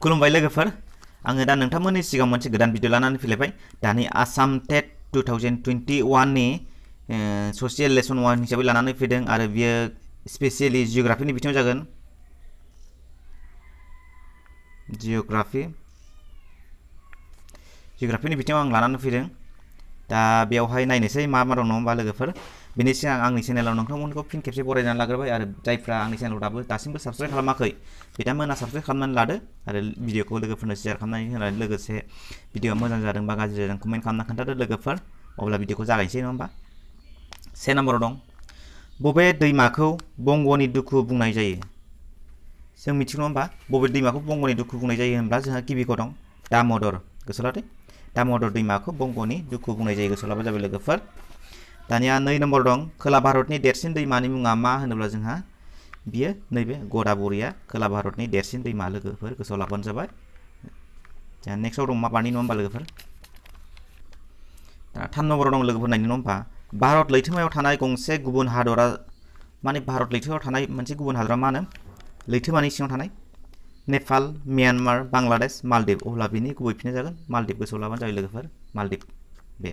खुलुमबाय लोगोफोर आङो दा नोंथांमोननि सिगाङाव मोनसे गोदान भिडिअ लानानै फैलायबाय दानि आसाम टेट 2021 नि ससियेल लेसन 1 हिसाबै लानानै फैदों आरो बियो स्पेसियेलि जिअग्राफिनि बिथिङाव जागोन जिअग्राफिनि बिथिङाव आं लानानै फैदों दा बेयावहाय नायनोसै मा मा दं नङा होमबा लोगोफोर बेनि सिगां आंनि चेनेलाव नोंथांमोनखौ फिन खेबसे बरायनानै लाग्रोबाय आरो जायफ्रा आंनि चेनेलाव दासिमबो साबस्क्राइब खालामाखै बिथांमोना साबस्क्राइब खालामनानै लादो आरो भिडिअखौ लोगोफोरनो शेयार खालामनानै होनानै लोगोसे भिडिअआ मोजां जादों बा गाज्रि जादों कमेन्ट खालामना खोन्थादो लोगोफोर अब्ला भिडिअखौ जागायनोसै नङा होमबा से नाम्बाराव दं बबे दैमाखौ बंग'नि दुखु बुंनाय जायो जों मिथिगौ नङा होमबा बबे दैमाखौ बंग'नि दुखु बुंनाय जायो होनब्ला जोंहा गिबिखौ दं दामोदर गोसोआव लादो दामोदर दैमाखौ बंग'नि दुखु बुंनाय जायो गोसोआव लाबानो जाबाय लोगोफोर दानिया 2 नम्बर दं खोला भारतनि देरसिन दैमानि मुङा मा होनोब्ला जोंहा बियो नैबे गदाबरिया खोला भारतनि देरसिन दैमा लोगोफोर गोसोआव लाबानो जाबाय दा नेक्स्टआव दं मा बारनि नङा होमबा लोगोफोर दा 3 नम्बराव दं लोगोफोर नायनो नङा होमबा भारत लैथोमायाव थानाय गंसे गुबुन हादरा माने भारत लैथोआव थानाय मोनसे गुबुन हादरा मा होनो लैथोमानि सिङाव थानाय नेपाल म्यानमार बांलादेश मालदीव अब्ला बिनि गुबै फिननाया जागोन मालदीव गोसोआव लाबानो जाबाय लोगोफोर मालदीव बे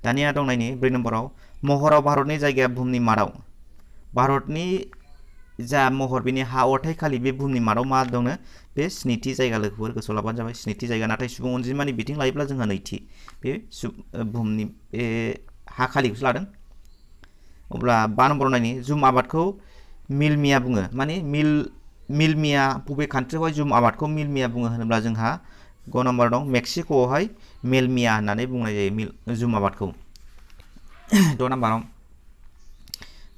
दानिया दं नायनि 4 नम्बराव महराव भारतनि जायगाया बुहुमनि मादाव भारतनि जा महर बिनि हा अरथाइ खालि बे बुहुमनि मादाव मा दंनो बे स्निथि जायगा लोगोफोर गोसोआव लाबानो जाबाय स्निथि जायगा नाथाय सुबुं अनजिमानि बिथिं लायोब्ला जोंहा नैथि बे बुहुमनि बे हा खालिखौसो लादों अब्ला 5 नम्बराव नायनि जुम आबादखौ मिलमिया बुङो माने मिलमिया बबे कान्ट्रियावहाय जुम आबादखौ मिलमिया बुङो होनोब्ला जोंहा 5 नम्बर दं मेक्सिक'आवहाय मेलमिया होननानै बुंनाय जायो जुम आबादखौ 6 नम्बराव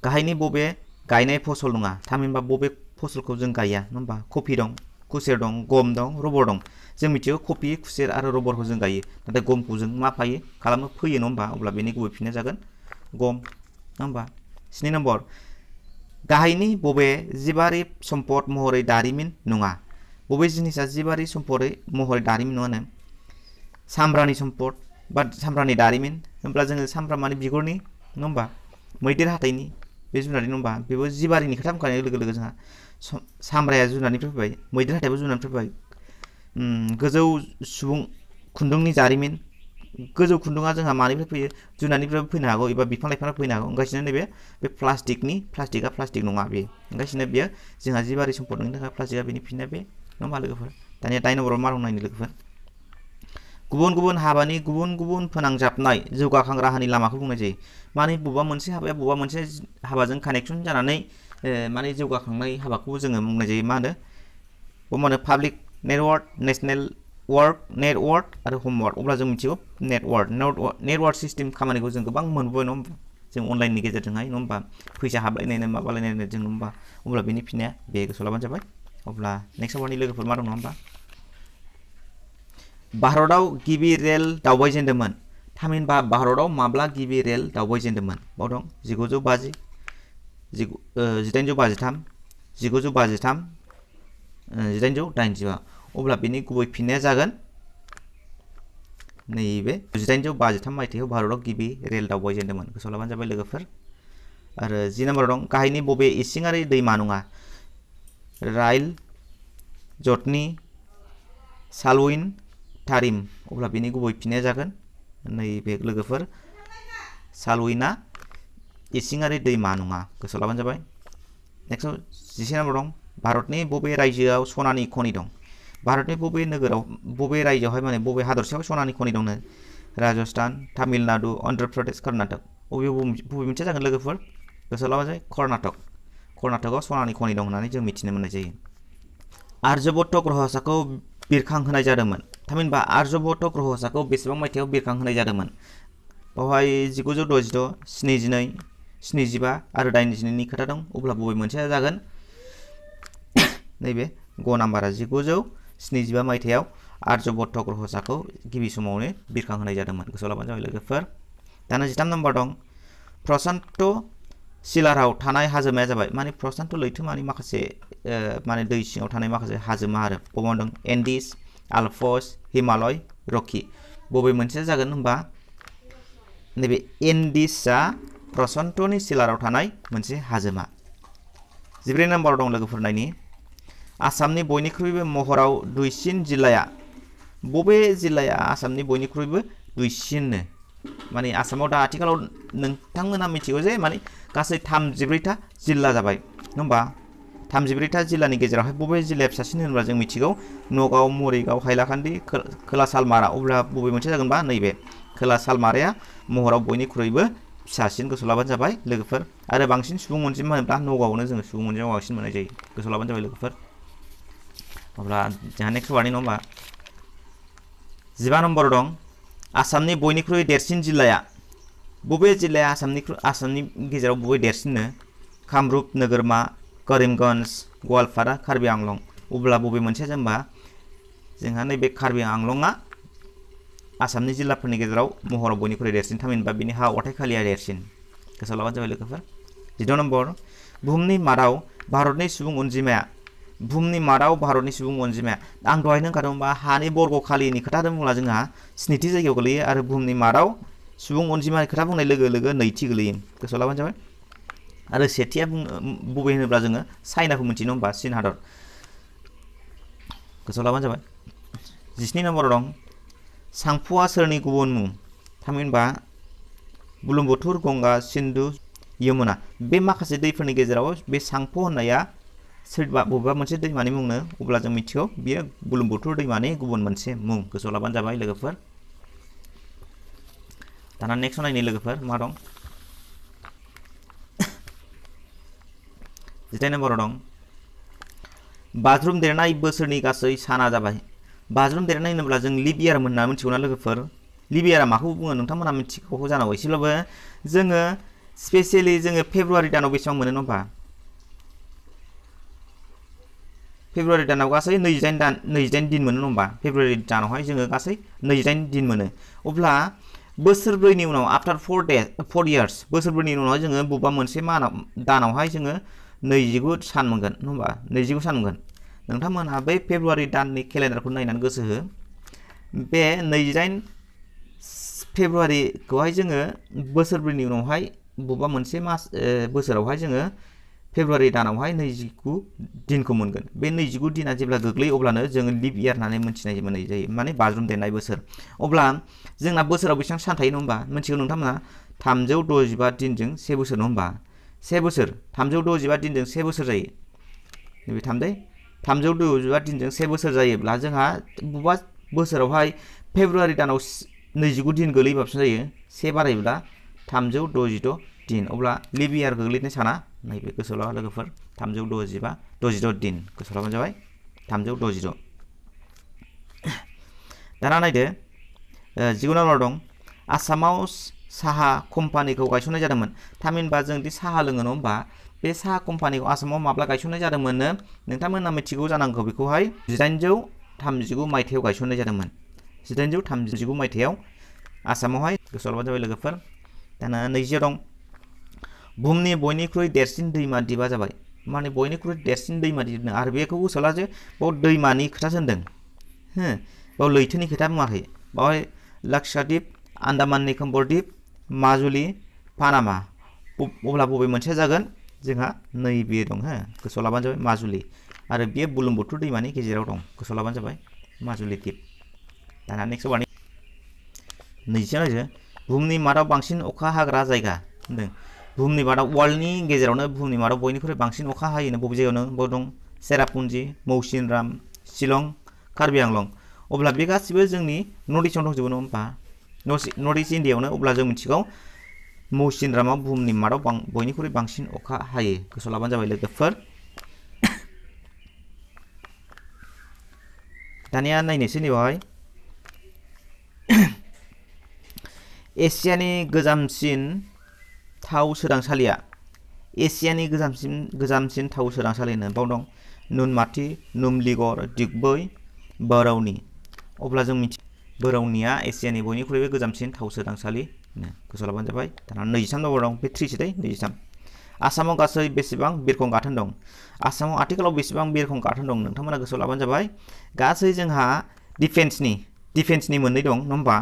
गाहायनि बबे गायनाय फसल नङा थामहिनबा बबे फसलखौ जों गाया नङा होमबा कफि दं खुसेर दं गम दं रबर दं जों मिथियो कफि खुसेर आरो रबरखौ जों गायो नाथाय गमखौ जों मा खालामो फोयो नङा होमबा अब्ला बेनि गुबै फिननाया जागोन गम नङा होमबा 7 नम्बर गाहायनि बबे जिबारि सम्पद महरै दारिमिन नङा बबे जिनिसा जिबारि सम्पद महरै दारिमिन नङानो सामब्रानि सम्पद बा सामब्रानि दारिमिन होनब्ला जोङो सामब्रा माने बिगुरनि नङा होमबा मैदेर हाथाइनि बे जुनारनि नङा होमबा बेबो जिबारिनि खोथा बुंखानाय लोगो लोगो जोंहा सामब्राया जुनारनिफ्राय फैबाय मैदेर हाथाइबो जुनारनिफ्राय फैबाय गोजौ सुबुं खुन्दुंनि जारिमिन गोजौ खुन्दुङा जोंहा मानिफ्राय फैयो जुनारनिफ्रायबो फैनो हागौ एबा बिफां लाइफांनिफ्राय फैनो हागौ ओंखायनो नैबे बे प्लास्टिकआ प्लास्टिक नङा बे ओंखायनो बियो जोंहा जिबारि सम्पद नङिनि थाखाय प्लास्टिकआ बेनि फिननाया बे नङा होमबा लोगोफोर दानिया 8 नम्बराव मा दं नायनो लोगोफोर गुबुन गुबुन हाबानि गुबुन गुबुन फोनांजाबनाय जौगाखां राहानि लामाखौ बुंनाय जायो माने बबेबा मोनसे हाबाया बबेबा मोनसे हाबाजों कानेक्सन जानानै माने जौगाखांनाय हाबाखौ जोङो बुंनाय जायो मा होनो public network national work network आरो हमवर्क अब्ला जों मिथिगौ नेटवर्क सिस्टेम खामानिखौ जों गोबां मोनबोबाय नङा होमबा जों अनलाइननि गेजेरजोंहाय नङा होमबा फैसा हाबलायनायनो माबालायनायनो जों नङा होमबा अब्ला बेनि फिननाया बे गोसोआव लाबानो जाबाय अब्ला नेक्स्ट वारनि लोगोफोर मा दं नङा होमबा भारतआव गिबि रेल दावबायजेनदोंमोन थामहिनबा भारतआव माब्ला गिबि रेल दावबायजेनदोंमोन बाव दं 1950 1853 1953 1885 अब्ला बेनि गुबै फिननाया जागोन नैबे 1853 मायथाइयाव भारतआव गिबि रेल दावबायजेनदोंमोन गोसोआव लाबानो जाबाय लोगोफोर आरो 10 नम्बराव दं गाहायनि बबे इसिङारि दैमा नङा राइल जटनी सालविन तारिम अब्ला बेनि गुबै फिननाया जागोन नैबे लोगोफोर सालविना इसिङारि दैमा नङा गोसोआव लाबानो जाबाय नेक्स्टआव 11 नम्बर दं भारतनि बबे रायजोआव सनानि खनि दं भारतनि बबे नोगोराव बबे रायजोआवहाय माने बबे हादरसायाव सनानि खनि दंनो राजस्थान तामिलनाडु अन्ध्र प्रदेश कर्नाटक बबे मोनसेया जागोन लोगोफोर गोसोआव लाबानो जाबाय कर्नाटकआव सनानि खनि दं होननानै जों मिथिनो मोननाय जायो आर्यभट्ट ग्रहसाखौ बिरखांहोनाय जादोंमोन थामहिनबा आर्यभट्ट ग्रहसाखौ बेसेबां मायथाइयाव बिरखांहोनाय जादोंमोन बेवहाय 1966 72 75 आरो 82नि खोथा दं अब्ला बबे मोनसेया जागोन नैबे ग नाम्बारा 1975 मायथाइयाव आर्यभट्ट ग्रहसाखौ गिबि समावनो बिरखांहोनाय जादोंमोन गोसोआव लाबानो जाबाय लोगोफोर दाना 13 नम्बर दं प्रशान्त सिलाराव थानाय हाजोमाया जाबाय माने प्रशान्त लैथोमानि माखासे माने दै सिङाव थानाय माखासे हाजोमा आरो बबाव दं एन्डिस आल्पस हिमालय रकी बबे मोनसेया जागोन होनबा नैबे एन्डिसआ प्रशान्तनि सिलाराव थानाय मोनसे हाजोमा 14 नम्बर दं लोगोफोर नायनि आसामनि बयनिख्रुइबो महराव दुइसिन जिल्लाया बबे जिल्लाया आसामनि बयनिख्रुइबो दुइसिननो माने आसामाव दा आथिखालाव नोंथांमोना मिथिगौ जे माने गासै 34टा जिल्ला जाबाय नङा होमबा 34टा जिल्लानि गेजेरावहाय बबे जिल्लाया फिसासिन होनोब्ला जों मिथिगौ नगाव मरिगाव हाइलाकान्दि खोला सालमारा अब्ला बबे मोनसे जागोनबा नैबे खोला सालमाराया महराव बयनिख्रुइबो फिसासिन गोसोआव लाबानो जाबाय लोगोफोर आरो बांसिन सुबुं अनजिमा होनोब्ला नगावआवनो जोङो सुबुं अनजिमा बांसिन मोननाय जायो गोसोआव लाबानो जाबाय लोगोफोर अब्ला जोंहा नेक्स्ट वार्डनि नङा होमबा 15 नम्बराव दं आसामनि बयनिख्रुइ देरसिन जिल्लाया बबे जिल्लाया आसामनि गेजेराव बबे देरसिननो कामरुप नोगोरमा करिमगन्ज गवालपारा कार्बि आंलं अब्ला बबे मोनसेया जेनेबा जोंहा नैबे कार्बि आंलंआ आसामनि जिल्लाफोरनि गेजेराव महराव बयनिख्रुइ देरसिन थामहिनबा बिनि हा अरथाइखालिया देरसिन गोसोआव लाबानो जाबाय लोगोफोर 16 नम्बर बुहुमनि मादाव भारतनि सुबुं अनजिमाया आं दहायनो होनखादोंबा हानि बर्गखालिनि खोथा बुङोब्ला जोंहा 7थि जायगायाव गोलैयो आरो बुहुमनि मादाव सुबुं अनजिमानि खोथा बुंनाय लोगो लोगो 2थि गोलैयो गोसोआव लाबानो जाबाय आरो सेथिया बबे होनोब्ला जोङो चाइनाखौ मिथिनो होमबा चीन हादर गोसोआव लाबानो जाबाय 17 नम्बराव दं सांफुआ सोरनि गुबुन मुं थामहिनबा बुरलुंबुथुर गंगा सिन्धु यमुना बे माखासे दैफोरनि गेजेराव बे सांफु होननाया सोरबा बबेबा मोनसे दैमानि मुंनो अब्ला जों मिथिगौ बियो बुरलुंबुथुर दैमानि गुबुन मोनसे मुं गोसोआव लाबानो जाबाय लोगोफोर दाना नेक्स्ट नायनि लोगोफोर मा दं 18 नम्बराव दं बाज्रुम देरनाय बोसोरनि गासै साना जाबाय बाज्रुम देरनाय होनोब्ला जों लिप इयार होनना मिथिगौना लोगोफोर लिप इयारा माखौ बुङो नोंथांमोना मिथिगौ जानांगौ एसेब्लाबो जोङो स्पेसियेलि जोङो फेब्रुवारि दानाव बेसेबां मोनो नङा होमबा फेब्रुवारि दानाव गासै 28 दिन मोनो नङा होमबा फेब्रुवारि दानावहाय जोङो गासै 28 दिन मोनो अब्ला बोसोरब्रैनि उनाव आफ्टार 4 इयार्स बोसोरब्रैनि उनावहाय जोङो बबेबा मोनसे दानावहाय जोङो 29 सान मोनगोन नङा होमबा 29 सान मोनगोन नोंथांमोनहा बै फेब्रुवारि दाननि केलेन्डारखौ नायनानै गोसो हो बे 28 फेब्रुवारिखौहाय जोङो बोसोरब्रैनि उनावहाय बबेबा मोनसे बोसोरावहाय जोङो फेब्रुवारि दानावहाय 29 दिनखौ मोनगोन बे 29 दिना जेब्ला गोग्लैयो अब्लानो जोङो लिप इयार होननानै मोनथिनाय मोननाय जायो माने बाज्रुम देरनाय बोसोर अब्ला जोंना बोसोराव बेसेबां सान थायो नङा होमबा मिथिगौ नोंथांमोना 365 दिनजों 1 बोसोर नङा होमबा 1 बोसोर 365 दिनजों 1 बोसोर जायो नैबे 365 दिनजों 1 बोसोर जायोब्ला जोंहा बबेबा बोसोरावहाय फेब्रुवारि दानाव 29 दिन गोलैबाबसो जायो 1 बारायोब्ला 366 दिन अब्ला लिप इयार गोग्लैनाय साना नैबे गोसोआव ला लोगोफोर 366 दिन गोसोआव लाबानो जाबाय 366 दाना नायदो 19 नम्बराव दं आसामाव साहा कम्पानिखौ गायसननाय जादोंमोन थामहिनबा जों दि साहा लोङो नङा होमबा बे साहा कम्पानिखौ आसामाव माब्ला गायसननाय जादोंमोननो नोंथांमोना मिथिगौ जानांगौ बेखौहाय 1839 मायथाइयाव गायसननाय जादोंमोन 1839 मायथाइयाव आसामावहाय गोसोआव लाबानो जाबाय लोगोफोर दाना 20 दं बुहुमनि बयनिख्रुइ देरसिन दैमा दिपआ जाबाय माने बयनिख्रुइ देरसिन दैमा दिप आरो बेखौ गोसोआव ला जे बाव दैमानि खोथा होनदों हो बाव लैथोनि खोथा बुङाखै बावहाय लाक्षाद्वीप आन्दामान निकबार द्वीप माजुलि पानामा अब्ला बबे मोनसेया जागोन जोंहा नैबे दं हो गोसोआव लाबानो जाबाय माजुलि आरो बेयो बुरलुंबुथुर दैमानि गेजेराव दं गोसोआव लाबानो जाबाय माजुलि द्वीप दाना नेक्स्ट वार्डनि 20 नायदो बुहुमनि मादाव बांसिन अखा हाग्रा जायगा होनदों बुहुमनि मादाव वर्ल्डनि गेजेरावनो बुहुमनि मादाव बयनिख्रुइ बांसिन अखा हायोनो बबे जायगायावनो बाव दं सेरापुन्जि मौसिनराम शिलं कार्बि आंलं अब्ला बे गासिबो जोंनि नर्थ इस्टआव दंजोबो नङा होमबा नर्थ इस्ट इण्डियाआवनो अब्ला जों मिथिगौ मौसिनरामाव बुहुमनि मादाव बयनिख्रुइ बांसिन अखा हायो गोसोआव लाबानो जाबाय लोगोफोर दानिया नायनोसै नैबावहाय एसियानि गोजामसिन थाव सोदांसालिया एसियानि गोजामसिन थाव सोदांसालिनो बाव दं नुनमाथि नुमलिगर दिग्बै बरौनि अब्ला जों मिथि बरौनिया एसियानि बयनिख्रुइबो गोजामसिन थाव सोदांसालि गोसोआव लाबानो जाबाय दाना 23 नम्बर दं बे 3 23 आसामाव गासै बेसेबां बिरखं गाथोन दं आसामाव आथिखालाव बेसेबां बिरखं गाथोन दं नोंथांमोना गोसोआव लाबानो जाबाय गासै जोंहा डिफेन्सनि मोननै दं नङा होमबा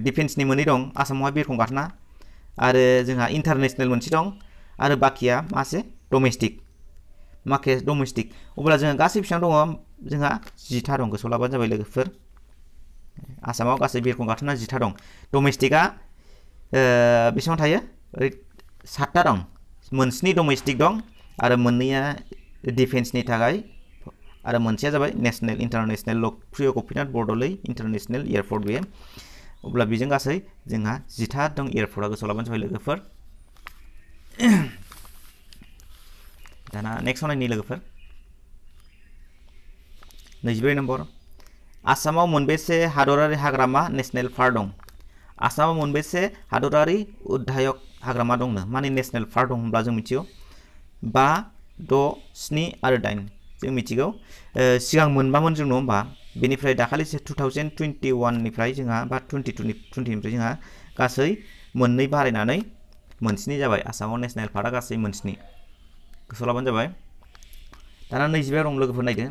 डिफेन्सनि मोननै दं आसामावहाय बिरखं गाथोना आरो जोंहा इन्टारनेसनेल मोनसे दं आरो बाखिया मासे डमेस्टिक माखे डोमेस्टिक अब्ला जोङो गासै बेसेबां दङ जोंहा 10था दं गोसोआव लाबानो जाबाय लोगोफोर आसामाव गासै बिरखं गाथोना 10था दं डोमेस्टिकआ बेसेबां थायो 7था दं मोनस्नि डोमेस्टिक दं आरो मोननैया डिफेन्सनि थाखाय आरो मोनसेया जाबाय नेशनेल इन्टारनेशनेल लकप्रिय गपिनाथ बरदलै इन्टारनेशनेल एयारपर्ट बे अब्ला बेजों गासै जोंहा 10था दं एयारपर्टआ गोसोआव लाबानो जाबाय लोगोफोर दाना नेक्स्ट नायनि लोगोफोर 24 नम्बर आसामाव मोनबेसे हादरारि हाग्रामा नेशनेल पार्क दं आसामाव मोनबेसे हादरारि उद्यायक हाग्रामा दंनो माने नेशनेल पार्क दं होनब्ला जों मिथिगौ 5 6 7 आरो 8 जों मिथिगौ सिगां मोनबामोन जों नङा होमबा बेनिफ्राय दाखालिसो 2021 निफ्राय जोंहा बा 2020 निफ्राय जोंहा गासै मोननै बारायनानै मोनस्नि जाबाय आसामाव नेशनेल पार्कआ गासै मोनस्नि गोसोआव लाबानो जाबाय दाना 25 दं लोगोफोर नायदो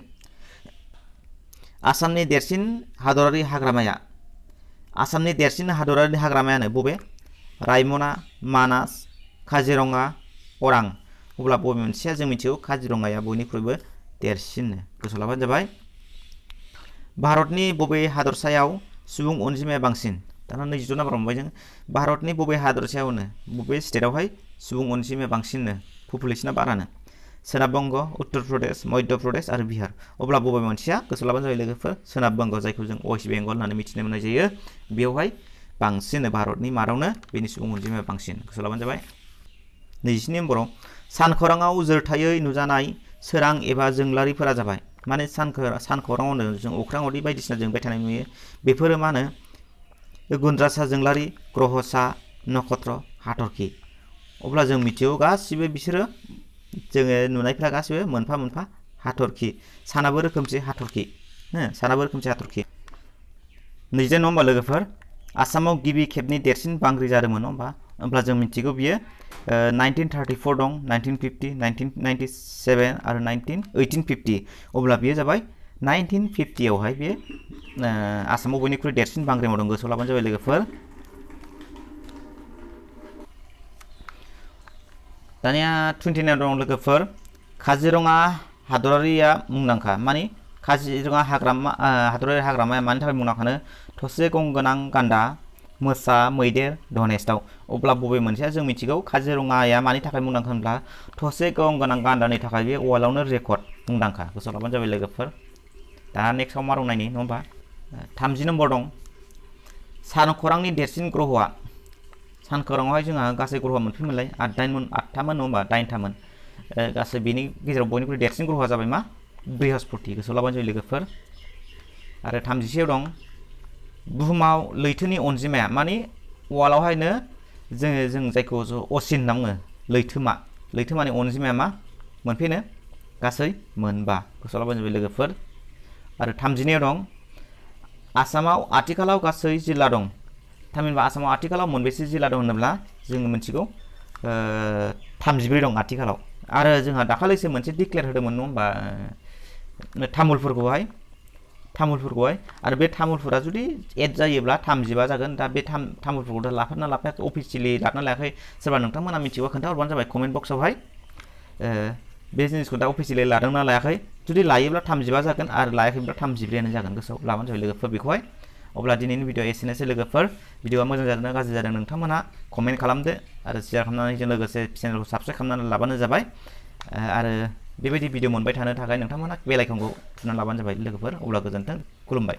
आसामनि देरसिन हादरारि हाग्रामायानो बबे रायमना मानास काजिरङा अरां अब्ला बबे मोनसेया जों मिथिगौ काजिरङाया बयनिख्रुइबो देरसिन गोसोआव लाबानो जाबाय भारतनि बबे हादरसायाव सुबुं अनजिमाया बांसिन दाना 26 नाम्बाराव मोनबाय जों भारतनि बबे हादरसायावनो बबे स्टेटआवहाय सुबुं अनजिमाया बांसिननो पपुलेसना बारानो सोनाब बंग उत्तर प्रदेश मध्य प्रदेश आरो बिहार अब्ला बबे मोनसेया गोसोआव लाबानो जाबाय लोगोफोर सोनाब बंग जायखौ जों वेस्ट बेंगल होननानै मिथिनो मोननाय जायो बेवहाय बांसिन भारतनि मादावनो बेनि सुबुं अनजिमाया बांसिन गोसोआव लाबानो जाबाय 27 नम्बराव सानखौराङाव जोरथायै नुजानाय सोरां एबा जोंलारिफोरा जाबाय माने सानखौराङावनो जों अख्राङावदि बायदिसिना जोंबाय थानाय नुयो बेफोरो मा होनो गुन्द्रासा जोंलारि ग्रहसा नक्षत्र हाथरखि अब्ला जों मिथियो गासिबो बिसोरो जोङो नुनायफ्रा गासिबो मोनफा मोनफा हाथरखि सानाबो रोखोमसे हाथरखि सानाबो रोखोमसे हाथरखि 29 नम्बर लोगोफोर आसामाव गिबि खेबनि देरसिन बांग्रि जादोंमोन होमब्ला जों मिथिगौ बियो 1934 दं 1950 1997 आरो 1850 अब्ला बियो जाबाय 1950 आवहाय बे आसामाव बयनिख्रुइ देरसिन बांग्रि मावदों गोसोआव लाबानो जाबाय लोगोफोर दानिया 29 दं लोगोफोर काजिरङा हादरारिया मुंदांखा माने काजिरङा हादरारि हाग्रामाया मानि थाखाय मुंदांखानो थसे गं गोनां गान्दा मोसा मैदेर धनेश दाउ अब्ला बबे मोनसेया जों मिथिगौ काजिरङाया मानि थाखाय मुंदांखा होनब्ला थसे गं गोनां गान्दानि थाखाय बे वर्ल्डआवनो रेकर्ड मुंदांखा गोसोआव लाबानो जाबाय लोगोफोर दा नेक्स्टआव मा दं नायनि नङा होमबा 30 नम्बर दं सानखौरांनि देरसिन ग्रहआ सानखौराङावहाय जोंहा गासै ग्रहआ मोनफैमोनलाय 8थामोन नङा होमबा 8थामोन गासै बेनि गेजेराव बयनिख्रुइ देरसिन ग्रहआ जाबाय मा बृहस्पति गोसोआव लाबानो जाबाय लोगोफोर आरो 31 दं बुहुमाव लैथोनि अनजिमाया माने वार्ल्डआवहायनो जों जायखौ असिन होनना बुङो लैथोमानि अनजिमाया मा मोनफैनो गासै मोनबा गोसोआव लाबानो जाबाय लोगोफोर आरो 32 दं आसामाव आथिखालाव गासै जिल्ला दं थामहिनबा आसामाव आथिखालाव मोनबेसे जिल्ला दं होनोब्ला जों मिथिगौ 34 दं आथिखालाव आरो जोंहा दाखालिसो मोनसे डिक्लेयार होदोंमोन नङा होमबा तामुलपुरखौहाय आरो बे तामुलपुरा जुदि एड जायोब्ला 35 जागोन दा बे तामुलपुरखौ लाफाना लाफायाखै अफिसियेलि लाफाना लायाखै सोरबा नोंथांमोना मिथियोबा खोन्थाहरबानो जाबाय कमेन्ट बक्सआवहाय बे जिनिसखौ दा अफिसियेलि लादोंना लायाखै जुदि लायोब्ला 35 जागोन आरो लायाखैब्ला 32 जागोन गोसोआव लाबानो जाबाय लोगोफोर बेखौहाय अब्ला दिनैनि भिडिअ एसेनोसै लोगोफोर भिडिअआ मोजां जादोंना गाज्रि जादों नोंथांमोना कमेन्ट खालामदो आरो शेयार खालामनानै लोगोसे चेनेलखौ साबस्क्राइब खालामनानै लाबानो जाबाय आरो बेबायदि भिडिअ मोनबाय थानो थाखाय नोंथांमोना बेल आइकनखौ थुनानै लाबानो जाबाय लोगोफोर अब्ला गोजोन्थों खुलुमबाय।